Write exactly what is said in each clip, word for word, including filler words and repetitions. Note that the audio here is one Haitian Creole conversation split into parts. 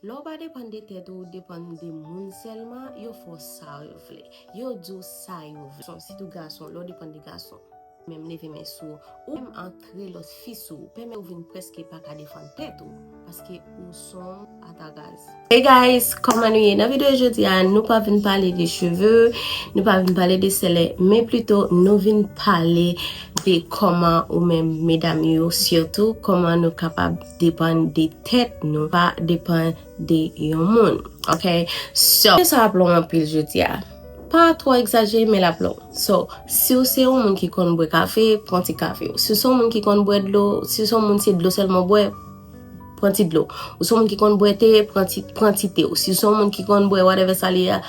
Lè w pa depann de tèt ou, ou depann de moun sèlman, yo fè w sa yo vle. Yo di w sa yo vle. Sitou gason, lè w depann de gason, menm leve men sou ou. Ou menm antre lòt fi sou ou, pèmèt ou vin prèske pa ka defann tèt ou, paske ou sonm atagaz. Hey guys, kòman nou ye? Nan videyo jodi a, nou pa vin pale de cheve, nou pa vin pale de sèlè, men plito nou vin pale de kòman ou menm medam yo, sitou kòman nou kapab depann de tèt nou, pa depann de yon moun. Ok? So, sa ap long anpil jodi a. Pa twò egzajere, men l ap long. So, si w se yon moun ki konn bwè kafe, pran ti kafe w. Si w se yon moun ki konn bwè dlo, si w se yon moun se dlo sèlman w bwè, pran ti dlo. Ou se yon moun ki konn bwè te, pran ti, pran ti te w. Si w se yon moun ki konn bwè whatever sa li ye a,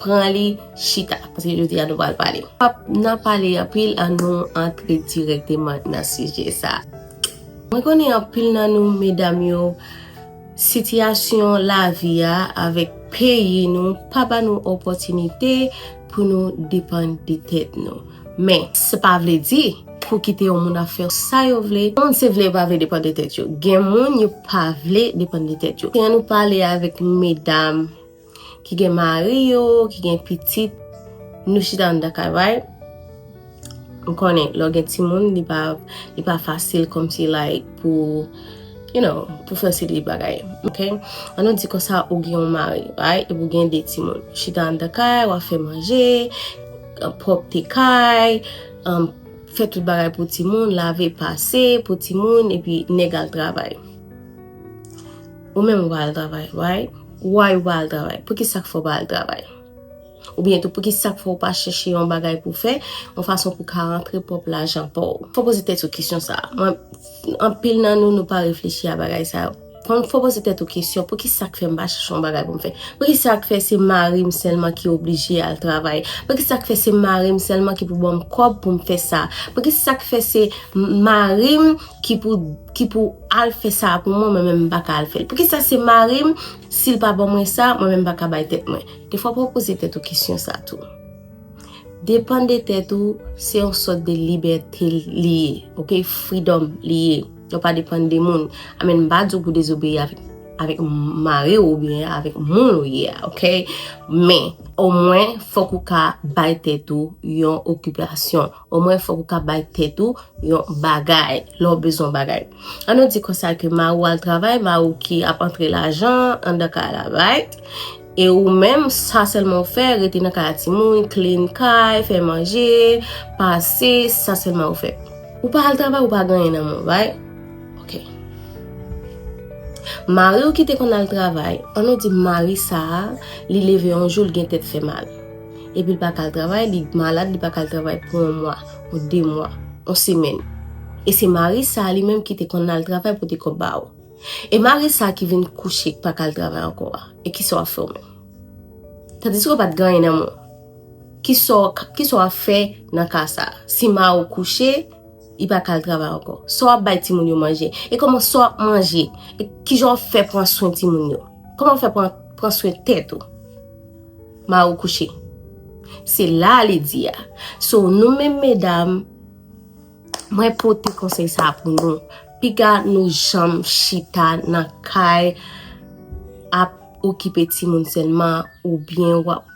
pran li, chita. Paske jodi a nou pral pale. Pap nan pale anpil, an nou antre dirèkteman nan sijè sa. Mwen konnen anpil nan nou, medam yo, sitiyasyon lavi a avèk peyi nou pa ba nou opòtinite pou nou depann de tèt nou. Men, se pa vle di pou kite yon moun ap fè sa yo vle. Moun se vle yo pa vle depann de tèt yo. Gen moun yo pa vle depann de tèt yo. Ann nou pale avèk medam ki gen mari yo, ki gen pitit, nou chita anndan kay, right? M konnen, lè w gen timoun, li pa, li pa fasil kòmsi, like, pou, you know, pou fè seri de bagay, ok? Ann nou di konsa, ou gen yon mari, right? Epi w gen de timoun. Chita anndan kay, w ap fè manje, pwòpte kay, um, fè tout bagay pou timoun, lave, pase pou timoun, epi nèg al travay. Ou menm ou pa al travay, right? Why ou pa al travay? Poukisa k fè w pa al travay? Oubyen tou, poukisa k fè w pa chèche yon bagay pou w fè, yon fason pou w ka rantre pwòp lajan pa w? Fò w poze tèt ou kesyon sa a. Mwen, anpil nan nou, nou pa reflechi a bagay sa yo. Fò, fò w poze tèt ou kesyon, poukisa k fè m pa chèche yon bagay pou m fè? Poukisa k fè se mari m sèlman ki oblije al travay? Poukisa k fè se mari m sèlman ki pou ban m kòb pou m fè sa? Poukisa k fè se mari m ki pou, ki pou al fè sa pou mwen, mwen menm m pa ka al fè l? Poukisa se mari m, si l pa ban mwen sa, mwen menm m pa ka bay tèt mwen? Defwa pou w poze tèt ou kesyon sa tou. Depann de tèt ou, se yon sòt de libète li ye, ok? Freedom li ye. Ou pa depann de moun. Amèn, m pa di w pou dezobeyi avèk, avèk mari w oubyen avèk moun ou ye a, ok? Men, omwen, fòk ou ka bay tèt ou yon okipasyon. Omwen, fòk ou ka bay tèt ou yon bagay, lè w bezwen yon bagay. Ann nou di konsa ke mari w al travay, mari w ki ap antre lajan anndan kay la, right? E ou menm, sa sèlman w fè, rete nan kay a timoun, clean kay, fè manje, pase, sa sèlman w fè. Ou pa al travay, ou pa gen anyen nan men w, right? Ok. Mari w ki te konn al travay, ann nou di mari sa a, li leve yon jou, li gen tèt fè mal. Epi l pa ka al travay, li malad, li pa ka al travay pou yon mwa, yon de mwa, yon semèn. E se mari sa a li menm ki te konn al travay pote kòb ba w. E mari sa a ki vin kouche, ki pa ka al travay ankò a. E kisa w ap fè w menm? Tandiske w pa t gen anyen nan men w. Kisa w, kisa w ap fè nan ka sa a? Si mari w kouche, li pa ka al travay ankò. Sa w ap bay timoun yo manje? E kòman sa w ap manje? E kijan w ap fè pran swen timoun yo? Kòman w fè pran, pran swen tèt ou? Mari w kouche. Se la li di a. So, nou menm medam, mwen pote konsèy sa a pou nou. Piga nou janm chita nan kay ap okipe timoun sèlman oubyen w ap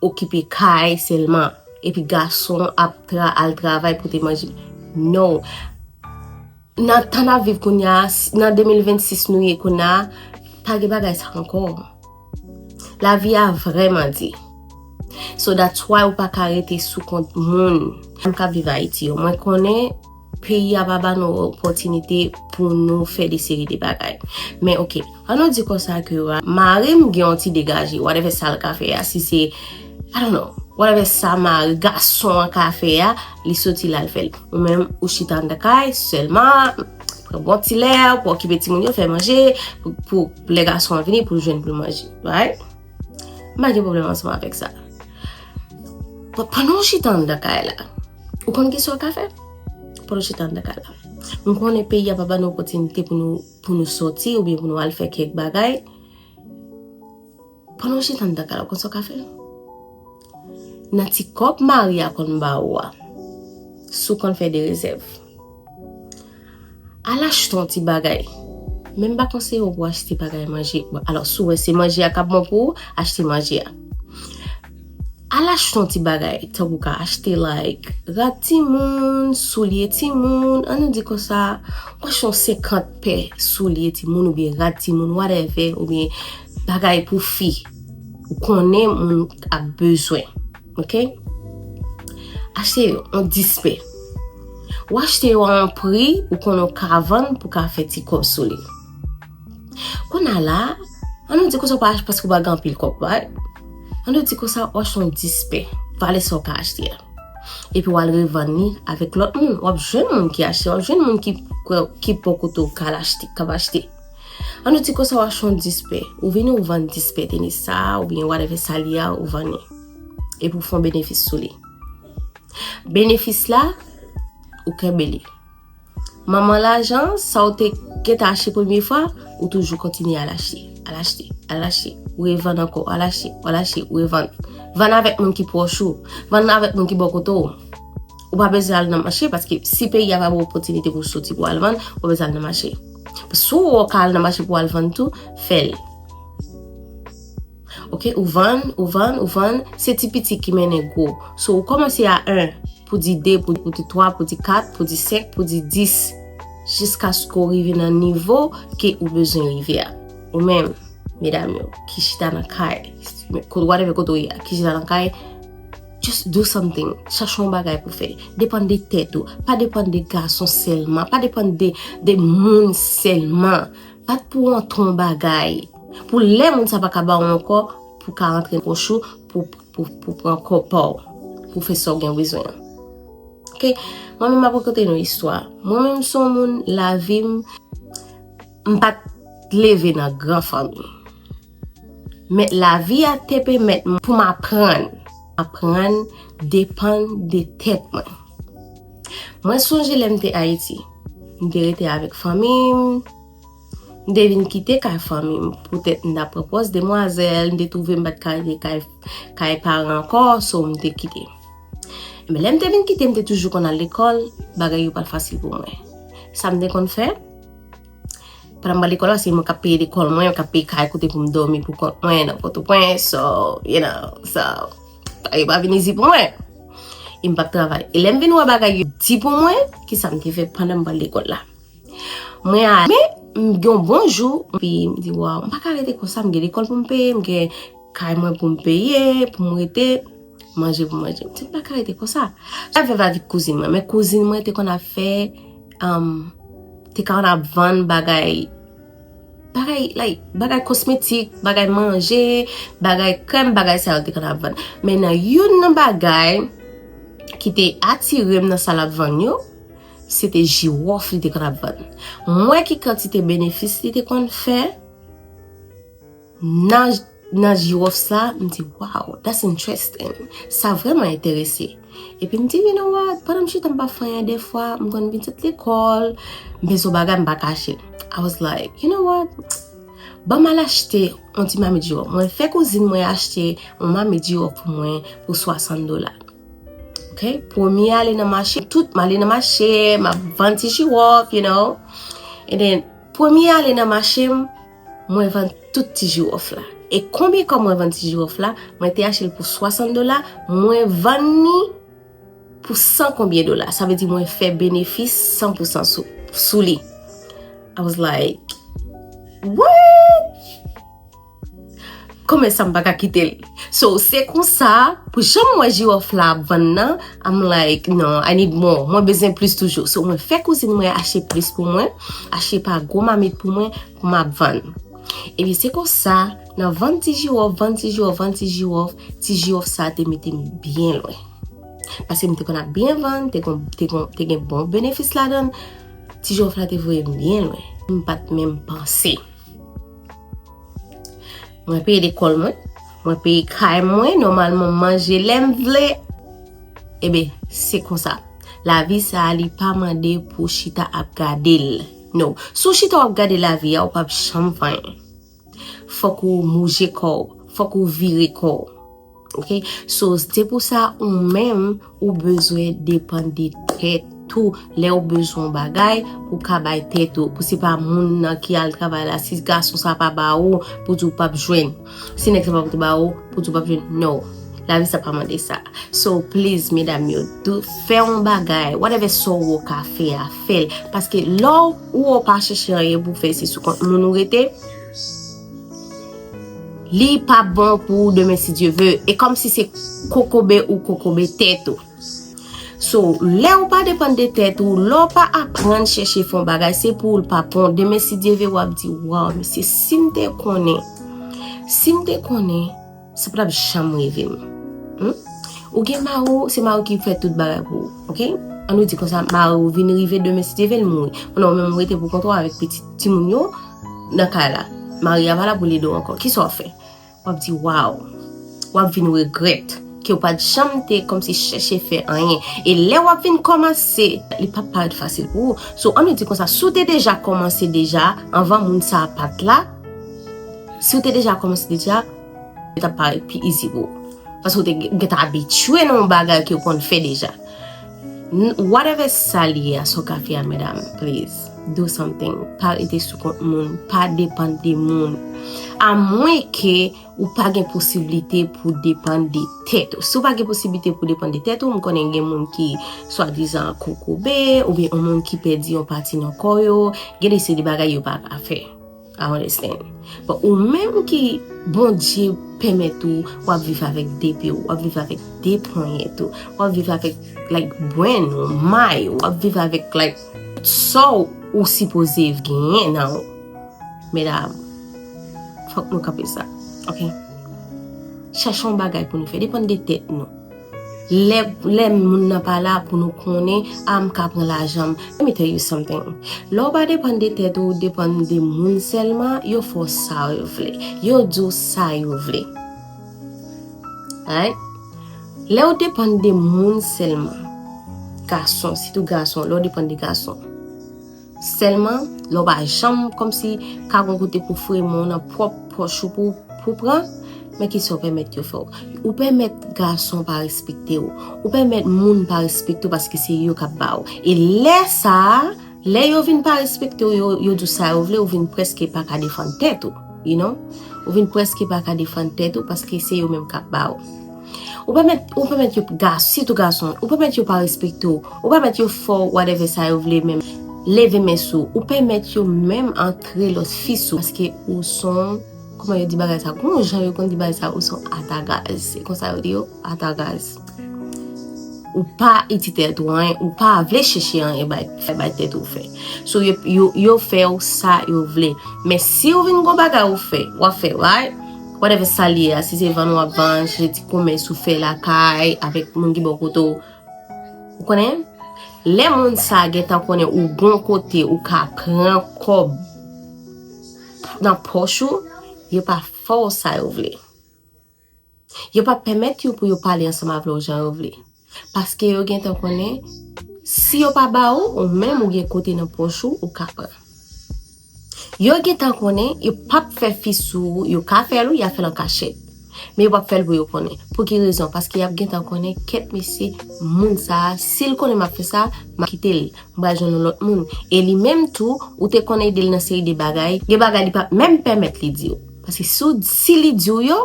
okipe kay sèlman. Epi gason ap tra-, al travay pote manje. No. Nan tan n ap viv kounye a, s-, nan de mil vennsis nou ye kounye a, pa gen bagay sa ankò. Lavi a vrèman di. So that's why ou pa ka rete sou kont moun. Moun k ap viv Ayiti yo, mwen konnen peyi a pa ba nou opòtinite pou nou fè de seri de bagay. Men ok, ann nou di konsa ke mari m gen yon ti degaje, whatever sa l ka fè a, si se, I don't know, whatever sa mari gason an ka fè a, li soti l al fè l. Ou menm, ou chita anndan kay sèlman, pran bon ti lè pou okipe timoun yo, fè manje, pou, pou lè gason an vini, pou l jwenn pou l manje, right? M pa gen pwoblèm ansanm avèk sa. Pandan w chita anndan kay la, ou konn kisa w ka fè? Pandan w chita anndan kay la, m konnen peyi a pa ba nou opòtinite pou nou, pou nou sòti oubyen pou nou al fè kèk bagay. Pandan w chita anndan kay la, ou konn sa w ka fè? Nan ti kòb mari a konn ba ou a, si w konn fè de rezèv, al achte yon ti bagay. Men m pa konseye w pou w achte bagay manje. Bon, alò, si w wè se manje a k ap bon pou ou, achte manje a. Al achte yon ti bagay, tankou w ka achte, like, rad timoun, soulye timoun, ann nou di konsa, w achte yon senkant pè soulye timoun oubyen rad timoun, whatever, oubyen bagay pou fi. Ou konnen moun ap bezwen, ok? Achte yo, yon dis pè. Ou achte yo a yon pri, ou konnen w ka vann pou ka fè ti kòb sou li. Kounye a la, ann nou di konsa w pa achte paske w pa gen anpil kòb, right? Ann nou di konsa w achte yon dis pè, valè sa w ka achte a. Epi w al revann li avèk lòt moun. W ap jwenn moun ki achte, w ap jwenn moun ki, ki bò kote w k al achte, k ap achte. Ann nou di konsa w achte yon dis pè, ou vini ou vann dis pè tenis sa a, oubyen whatever sa l ye a, ou vann li. Epi w fè yon benefis sou li. Benefis la, ou kenbe li. Manman lajan, sa w te gentan achte premye fwa, ou toujou kontinye al achte, al achte, al achte, ou revann ankò, al achte, al achte, ou revann. Vann avèk moun ki pwòch ou, vann avèk moun ki bò kote w. Ou pa bezwen al nan mache, paske si peyi a pa ba w opòtinite pou w soti pou w al vann, ou pa bezwen al nan mache. Si w wè w ka al nan mache pou w al vann tou, fè l. Ok, ou vann, ou vann, ou vann, se ti piti ki mennen gwo. So, ou kòmanse a en, pou di de, pou, pou di twa, pou di kat, pou di senk, pou di dis, jiskaske w rive nan nivo ke ou bezwen rive a. Ou menm, medam yo, ki chita nan kay, whatever kote w ye a, ki chita nan kay, just do something. Chache yon bagay pou fè. Depann de tèt ou. Pa depann de gason sèlman. Pa depann de, de moun sèlman. Bat pou w antre yon bagay. Pou lè moun sa pa ka ba w ankò, pou w ka antre nan pòch ou, pou, pou, pou pran kòb pa w, pou fè sa w gen bezwen an. Ok? Mwen menm m ap rakonte nou istwa. Mwen menm se yon moun, lavi m, m pa t leve nan gran fanmi. Men lavi a te pèmèt mwen pou m aprann. Aprann depann de tèt mwen. Mwen sonje lè m te Ayiti. M te rete avèk fanmi m. M te vin kite kay fanmi m. Poutèt m t ap pran pòz demwazèl, m te twouve m pa t ka rete kay, kay paran ankò, so m te kite. Men lè m te vin kite, m te toujou konn al lekòl, bagay yo pa t fasil pou mwen. Sa m te konn fè, pandan m pa lekòl la, se mwen k ap peye lekòl mwen, k ap peye kay kote pou m dòmi pou kont mwen nan Pòtoprens, so, you know, so, bagay yo pa vin easy pou mwen. E m p ap travay. E lè m vin wè bagay yo di pou mwen, kisa m te fè pandan m pa lekòl la? Mwen ale, men m gen yon bon jou, epi m di, waw, m pa ka rete konsa, m gen lekòl pou m peye, m gen kay mwen pou m peye, pou m rete, manje pou m manje. M di, m pa ka rete konsa. Sa fè avèk kouzin mwen, men kouzin mwen te konn ap fè, um, te konn ap vann bagay, bagay, like, bagay kosmetik, bagay manje, bagay krèm, bagay sa yo te konn ap vann. Men nan youn nan bagay ki te atire m nan sa l ap vann yo, se te jiwòf li te konn ap vann. M wè ki kantite benefis li te konn fè nan, nan jiwòf sa, m di, wow, that's interesting. Sa vrèman enterese. Epi m di, you know what, pandan m chita m pa fè anyen, dèfwa, m konn vin sot lekòl, m bezwen bagay, m pa kache. I was like, you know what, ban m al achte yon ti mamit jiwòf. Mwen fè kouzin mwen achte yon mamit jiwòf pou mwen pou swasant dola. Ok, premye ale nan mache, tout m ale nan mache, m ap vann ti jiwòf, you know. And then, premye ale nan mache m, mwen vann tout ti jiwòf la. E konbyen kòb mwen vann ti jiwòf la? Mwen te achte l pou swasant dola, mwen vann li pou san konbyen dola. Sa vle di mwen fè benefis san pou san sou, sou li. I was like, what? Kòman sa m pa ka kite l? So, se konsa, pou jan m wè jiwòf la ap vann nan, I'm like, no, I need more. Mwen bezwen plis toujou. So, mwen fè kouzin mwen achte plis pou mwen, achte pa gwo mamit pou mwen, pou m ap vann. Epi se konsa, nan vann ti jiwòf, vann ti jiwòf, vann ti jiwòf, ti jiwòf sa te mete m byen lwen. Paske m te konn ap byen vann, te kon, te kon, te gen bon benefis ladan l. Ti jiwòf la te voye m byen lwen. M pa t menm panse. Mwen peye lekòl mwen, mwen peye kay mwen, nòmalman m manje lè m vle. Eben, se konsa. Lavi sa a, li pa mande pou w chita ap gade l. No. Si w chita w ap gade lavi a, ou p ap janm fè anyen. Fòk ou mouje kò w, fòk ou vire kò w. Ok? So, se pou sa ou menm, ou bezwen depann de tèt tou, lè ou bezwen yon bagay, ou ka bay tèt ou. Pou se pa moun nan ki al travay la, si gason sa pa ba ou, pou di w p ap jwenn. Si nèg sa pa pote ba ou, pou di w p ap jwenn. No. Lavi sa pa mande sa. So, please, medam yo, do, fè yon bagay. Whatever sa w ka fè a, fè l. Paske lè w ou pa chèche anyen pou fè, se sou kont moun ou rete. Li p ap bon pou ou demen si Dye ve. E kòmsi se kokobe ou kokobe tèt ou. So, lè ou pa depann de tèt ou, lè w pa aprann chèche fè yon bagay, se pou ou l pa bon. Demen si Dye ve, w ap di, waw, mesye, si m te konnen, si m te konnen, sa pa t ap janm rive m. Hmm? Ou gen mari w, se mari w ki fè tout bagay pou ou, oke? An nou di konsa, mari w vin rive demen si Dye ve l mouri. Pandan ou menm ou rete pou kont ou avèk pitit timoun yo nan kay la. Mari a pa la pou l ede w ankò. Kisa w fè? W ap di, waw. W ap vin regrèt ke w pa t janm te kòmsi chèche fè anyen. E lè w ap vin kòmanse, li p ap parèt fasil pou ou. So, an nou di konsa, si w te deja kòmanse deja, anvan moun sa a pa t la, si w te deja kòmanse deja, li t ap parèt pi easy pou ou. Paske w te gen, gentan abitye nan yon bagay ke w konn fè deja. N- Whatever sa l ye a, sa w ka fè a, medam, please, do something. Pa rete sou kont moun, pa depann de moun. Amwenke ou pa gen posiblite pou depann de tèt ou. Si w pa gen posiblite pou depann de tèt ou, m konnen gen moun ki swadizan kokobe, oubyen yon moun ki pèdi yon pati nan kò yo, gen de seri de bagay yo pa ka fè. I understand. But ou menm ki Bondye pèmèt ou, w ap viv avèk de pye w, w ap viv avèk de ponyèt ou, w ap viv avèk, like, brenn ou, may ou, w ap viv avèk, like, sa w sipoze genyen nan ou. Medam, fòk nou kanpe sa, oke? Chèche yon bagay pou nou fè, depann de tèt nou. Lè, lè moun nan pa la pou nou konnen, a, m ka pran lajan m. Let me tell you something. Lè w pa depann de tèt ou, ou depann de moun sèlman, yo fè w sa yo vle. Yo di w sa yo vle. Alright? Lè w depann de moun sèlman, gason, sitou gason, lè w depann de gason, sèlman, lè w pa janm kòmsi ka gon kote pou foure men w nan pwòp pòch ou pou, pou pran, men kisa w pèmèt yo fè w? Ou pèmèt gason pa respekte w. Ou pèmèt moun pa respekte w paske se yo k ap ba w. E lè sa a, lè yo vin pa respekte w, yo, yo di w sa yo vle, ou vin prèske pa ka defann tèt ou, you know? Ou vin prèske pa ka defann tèt ou paske se yo menm k ap ba w. Ou pèmèt, ou pèmèt yo, gas, sitou gason, ou pèmèt yo pa respekte w, ou pèmèt yo fè w whatever sa yo vle, menm leve men sou ou, ou pèmèt yo menm antre lòt fi sou ou, paske ou se yon, kòman yo di bagay sa, gon jan yo konn di bagay sa, ou se yon atagaz, se konsa yo di yo, atagaz. Ou pa itil tèt ou anyen, ou pa vle chèche anyen bay, fè bay tèt ou fè. So, yo, yo, yo fè w sa yo vle. Men si w vin gon bagay ou fè, w ap fè, right? Whatever sa l ye a, si se vann w ap vann, si se ti komès ou fè lakay avèk moun ki bò kote w. Ou konnen? Lè moun sa a gentan konnen ou gon kote ou ka pran kòb nan pòch ou, yo pa fè w sa yo vle. Yo pa pèmèt yo pou yo pale ansanm avè w jan yo vle. Paske yo gentan konnen, si yo pa ba ou, ou menm ou gen kote nan pòch ou, ou ka pran. Yo gentan konnen, yo p ap fè fi sou ou, yo ka fè l wi, y a fè l an kachèt. Men yo p ap fè l pou yo konnen. Pou ki rezon? Paske y ap gentan konnen, kèt mesye, moun sa a, si l konnen m ap fè sa, m ap kite l, m pral jwenn yon lòt moun. E li menm tou, ou te konn ede l nan seri de bagay, gen bagay li p ap menm pèmèt li di w. Paske si w, si li di w yo,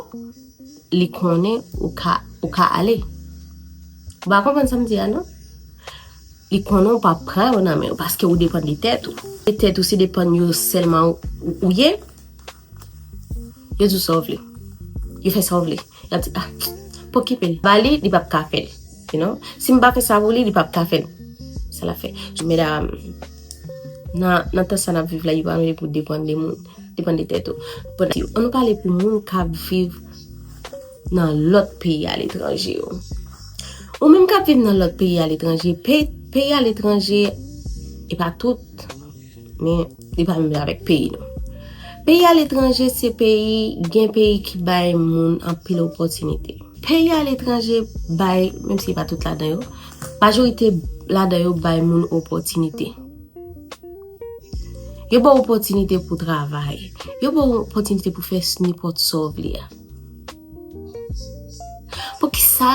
li konnen ou ka, ou ka ale. Ou pa konprann sa m di a, non? Li konnen ou p ap pran yo nan men w, paske ou depann de tèt ou. E tèt ou se depann yo sèlman ou, ou, ou ye. Yo di w sa w vle. Yo fè sa w vle. Y ap di, ah, pa okipe l. Ba li, li p ap ka fè l. You know? Si m pa fè sa pou li, li p ap ka fè l. Sa l ap fè. Medam, nan, nan tan sa n ap viv la, yo pa mete pou depann de moun, depann de tèt ou. Bon, ann nou pale pou moun k ap viv nan lòt peyi aletranje yo. Ou menm k ap viv nan lòt peyi aletranje, pe-, peyi aletranje, e pa tout, men li pa menm jan avèk peyi nou. Peyi aletranje se peyi, gen peyi ki bay moun anpil opòtinite. Peyi aletranje bay, menm si e pa tout ladan yo, majorite ladan yo bay moun opòtinite. Yo ba w opòtinite pou travay. Yo ba w opòtinite pou fè s-, nenpòt sa w vle a. Poukisa,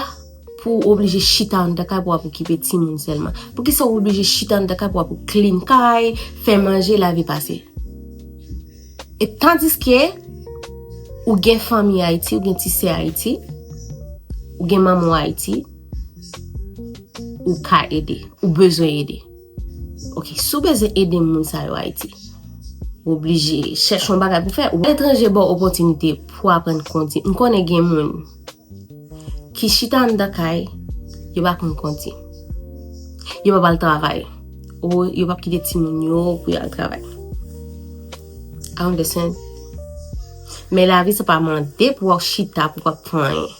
pou w oblije chita anndan kay pou w ap okipe timoun sèlman? Poukisa w oblije chita anndan kay pou w ap clean kay, fè manje, lave, pase? E tandiske ou gen fanmi Ayiti, ou gen ti sè Ayiti, ou gen manman w Ayiti, ou ka ede, ou bezwen ede. Ok, si w bezwen ede moun sa yo Ayiti, ou oblije chèche yon bagay pou fè. Ou aletranje ba w opòtinite pou aprann kondi. M konnen gen moun ki chita anndan kay, yo pa konn kondi. Yo pa pral travay. Ou yo p ap kite timoun yo pou y al travay. I understand. Men lavi sa pa mande pou w chita, pou w pa fè anyen.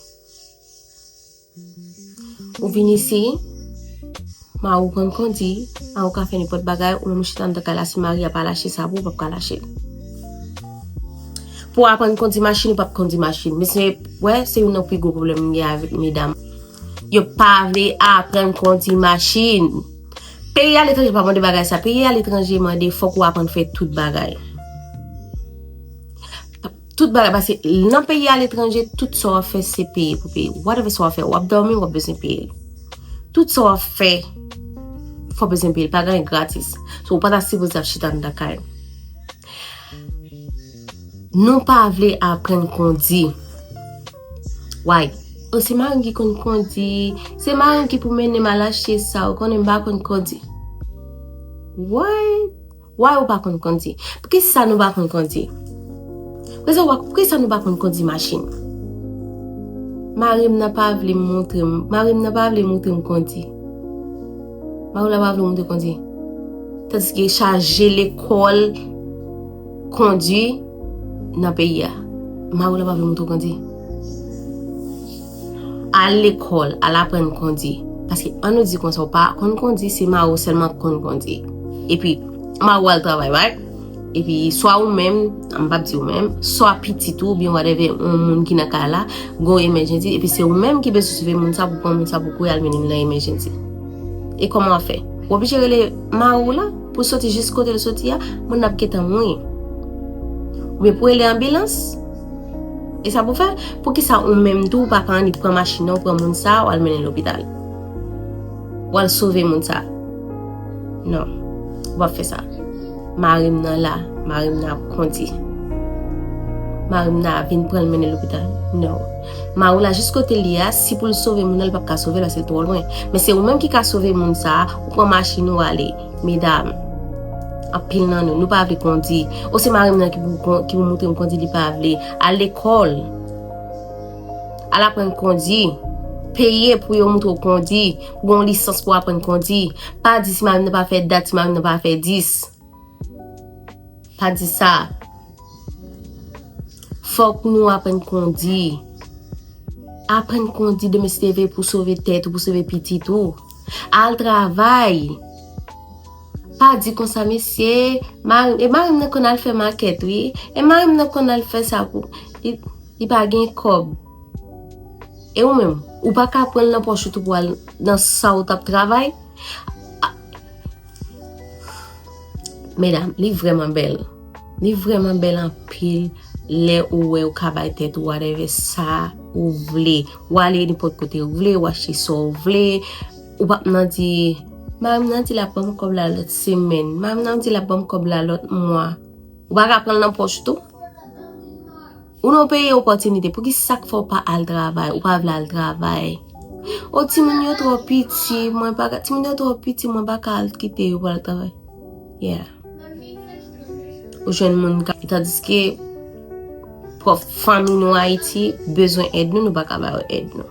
Ou vin isi, mari w konn kondi, mari w ka fè nenpòt bagay, ou menm ou chita anndan kay la, si mari a pa lache sa pou ou, ou p ap ka lache l. Pou w aprann kondi machin, ou p ap kondi machin. Men se, wè, se youn nan pi gwo pwoblèm m gen avèk medam. Yo pa vle aprann kondi machin. Peyi aletranje pa mande bagay sa. Peyi aletranje mande fòk ou aprann fè tout bagay. Tout bagay, paske nan peyi aletranje, tout sa w ap fè, se peye pou peye. Whatever sa w ap fè, w ap dòmi, w ap bezwen peye l. Tout sa w ap fè, fò w bezwen peye l. Pa gen anyen gratis. So, ou pa ta sipoze ap chita anndan kay. Nou pa vle aprann kondi. Why? O, se mari m ki konn kondi. Se mari m ki pou mennen m al achte sa. Ou konnen m pa konn kondi. Why? Why ou pa konn kondi? Poukisa nou pa konn kondi? Poukisa w pa, poukisa nou pa konn kondi machin? Mari m nan pa vle montre m, mari m nan pa vle montre m kondi. Mari w la pa vle montre kondi. Tandiske chaje lekòl kondi nan peyi a. Mari w la pa vle montre w kondi. Al lekòl, al aprann kondi. Paske ann nou di konsa, ou pa konn kondi, se mari w sèlman k konn kondi. Epi, mari w al travay, right? Epi, swa ou menm, m p ap di ou menm, swa pitit ou, oubyen whatever, yon moun ki nan kay la, gon emergency, epi se ou menm ki bezwen sove moun sa pou pran moun sa pou kouri al mennen l nan emergency. E kòman w ap fè? Ou oblije rele mari w la pou soti jis kote l soti a, moun nan ap gentan mouri. Oubyen pou rele anbilans, e sa pou fè, poukisa ou menm tou ou pa ka annik pran machin nan, ou pran moun sa, ou al mennen l lopital? Ou al sove moun sa? Non, ou p ap fè sa. Mari m nan la, mari m nan ap kondi. Mari m nan ap vin pran l mennen l lopital? Non. Mari w la jis kote l ye a, si pou l sove moun nan, li p ap ka sove l paske l twò lwen. Men se ou menm ki ka sove moun sa, ou pran machin ou ale. Medam, anpil nan nou, nou pa vle kondi. O, se mari m nan ki pou kon-, ki pou montre m kondi, li pa vle. Al lekòl. Al aprann kondi. Peye pou yo montre w kondi. Pou gon lisans pou aprann kondi. Pa di si mari m nan pa fè dat, si mari m nan pa fè dis. Pa di sa. Fòk nou aprann kondi. Aprann kondi demen si te vle pou sove tèt ou, pou sove pitit ou. Al travay. Pa di konsa, mesye, mari, e mari m nan konn al fè makèt, wi. E mari m nan konn al fè sa pou, li, li pa gen kòb. E ou menm, ou pa ka pran l nan pòch ou tou pou al nan sa ou t ap travay. A, medam, li vrèman bèl. Li vrèman bèl anpil lè ou wè ou ka bay tèt ou whatever sa ou vle. Ou ale nenpòt kote ou vle, ou achte sa ou vle. Ou p ap nan di, mari m nan di l ap ban m kòb la lòt semèn. Mari m nan di l ap ban m kòb la lòt mwa. Ou pa ka pran l nan pòch ou tou? Ou nan yon peyi opòtinite, poukisa k fè w pa al travay? Ou pa vle al travay? O, timoun yo twò piti, mwen pa ka, timoun yo twò piti, mwen pa ka al kite yo pou al travay. Yeah. Ou jwenn moun ka, tandiske pwòp fanmi nou Ayiti bezwen èd nou, nou pa ka ba yo èd nou.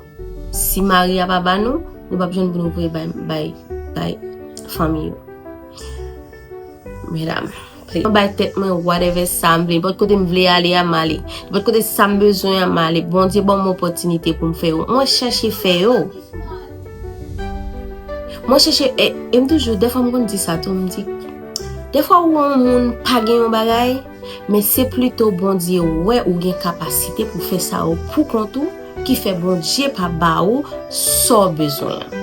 Si mari a pa ba nou, nou p ap jwenn pou nou voye bay, bay, bay fanmi yo. Medam, mwen bay tèt mwen whatever sa m vle. Nenpòt kote m vle ale a, m ale. Nenpòt kote sa m bezwen an, m ale. Bondye ban m opòtinite pou m fè yo. Mwen chèche fè yo. Mwen chèche, e, e m toujou, dèfwa m konn di sa tou, m di, dèfwa ou wè yon moun pa gen yon bagay, men se plito Bondye wè ou gen kapasite pou fè sa yo pou kont ou, ki fè Bondye pa ba ou sa w bezwen an.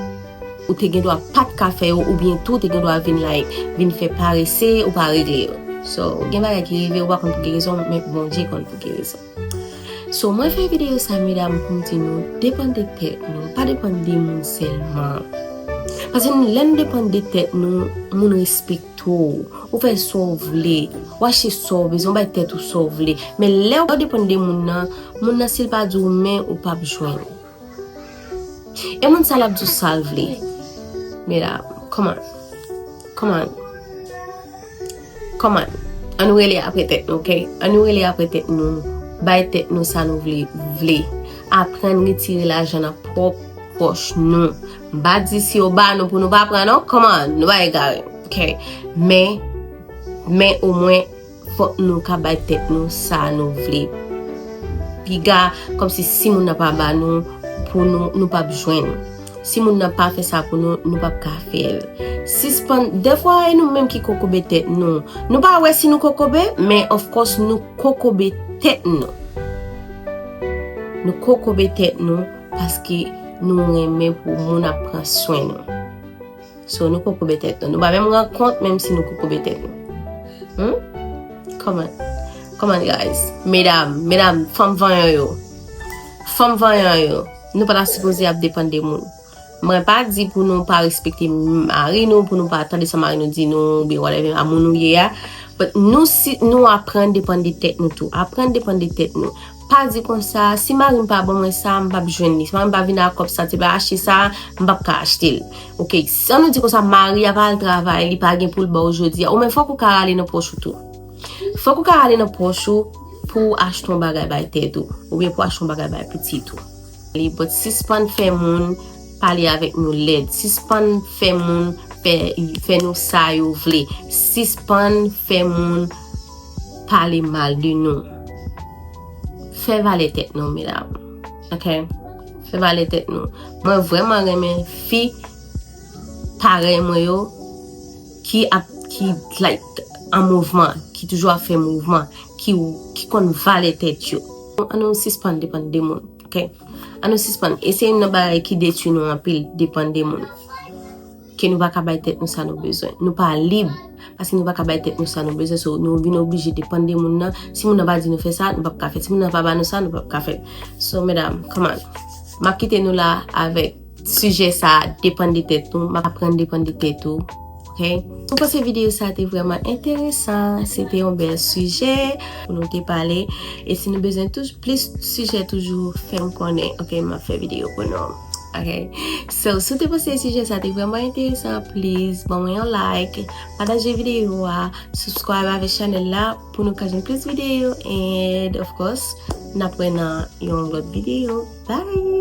Ou te gen dwa pa t ka fè yo, oubyen tou ou te gen dwa vin, like, vin fè parese, ou pa regle yo. So, gen bagay ki rive, ou pa konn pou ki rezon, men Bondye konn pou ki rezon. So, mwen fè videyo sa, medam, pou m di nou, depann de tèt nou, pa depann de moun sèlman. Paske lè n depann de tèt nou, moun respekte w, ou fè sa w vle, w achte sa w bezwen, w bay tèt ou sa w vle. Men lè w depann de moun nan, moun nan, si l pa di w men, ou p ap jwenn. E moun sa l ap di w sa l vle. Medam, come on. Come on. Come on. Ann nou rele apre tèt nou, ok? Ann nou rele apre tèt nou. Bay tèt nou sa nou vle, vle. Aprann retire lajan nan pwòp pòch nou. M pa di si yo ba nou pou nou pa pran, non. Come on, nou pa egare, ok? Men, men omwen, fòk nou ka bay tèt nou sa nou vle. Piga, kòmsi si moun nan pa ba nou, pou nou, nou p ap jwenn. Si moun nan pa fè sa pou nou, nou p ap ka fè l. Sispann, dèfwa e nou menm ki kokobe tèt nou. Nou pa wè si nou kokobe, men of course nou kokobe tèt nou. Nou kokobe tèt nou paske nou renmen pou moun ap pran swen nou. So, nou kokobe tèt nou. Nou pa menm rann kont menm si nou kokobe tèt nou. Hmm? Come on. Come on, guys. Medam, medam, fanm vanyan yo. Fanm vanyan yo. Nou pa ta sipoze ap depann de moun. Mwen pa di pou nou pa respekte mari nou, pou nou pa tande sa mari nou di nou, oubyen whatever, amoun nou ye a. But nou, si nou aprann depann de tèt nou tou. Aprann depann de tèt nou. Pa di konsa, si mari m pa ban mwen sa, m p ap jwenn li. Si mari m pa vin ak kòb sa, ti pa achte sa, m p ap ka achte l. Ok, si ann nou di konsa, mari a pa al travay, li pa gen pou l ba w jodi a. Ou menm fòk ou ka rale nan pòch ou tou. Fòk ou ka rale nan pòch ou pou w achte yon bagay bay tèt ou, oubyen pou w achte yon bagay bay pitit ou. Li, but sispann fè moun pale avèk nou lèd. Sispann fè moun fè, fè nou sa yo vle. Sispann fè moun pale mal de nou. Fè valè tèt nou, medam. Ok? Fè valè tèt nou. Mwen vrèman renmen fi parèy mwen yo ki ap, ki, like, an mouvman, ki toujou ap fè mouvman, ki, ki konn valè tèt yo. Ann nou sispann depann de moun, ok? Ann nou sispann. E se youn nan bagay ki detwi nou anpil, depann de moun. Ke nou pa ka bay tèt nou sa nou bezwen. Nou pa lib, paske nou pa ka bay tèt nou sa nou bezwen. So, nou vin oblije depann de moun nan. Si moun nan pa di nou fè sa, nou p ap ka fè. Si moun nan pa ba nou sa, nou p ap ka fè. So, medam, come on. M ap kite nou la avèk sijè sa, depann de tèt nou. M ap aprann depann de tèt ou. Ok? Mwen panse videyo sa te vrèman enteresan. Se te yon bèl sijè pou nou te pale. E si nou bezwen touj-, plis sijè toujou, fè m konnen. Ok, m ap fè videyo pou nou. Ok? So, si w te panse sijè sa te vrèman enteresan, please, ban mwen yon like, pataje videyo a, subscribe avèk chanèl la pou nou ka jwenn plis videyo. And, of course, n ap wè nan yon lòt videyo. Bye!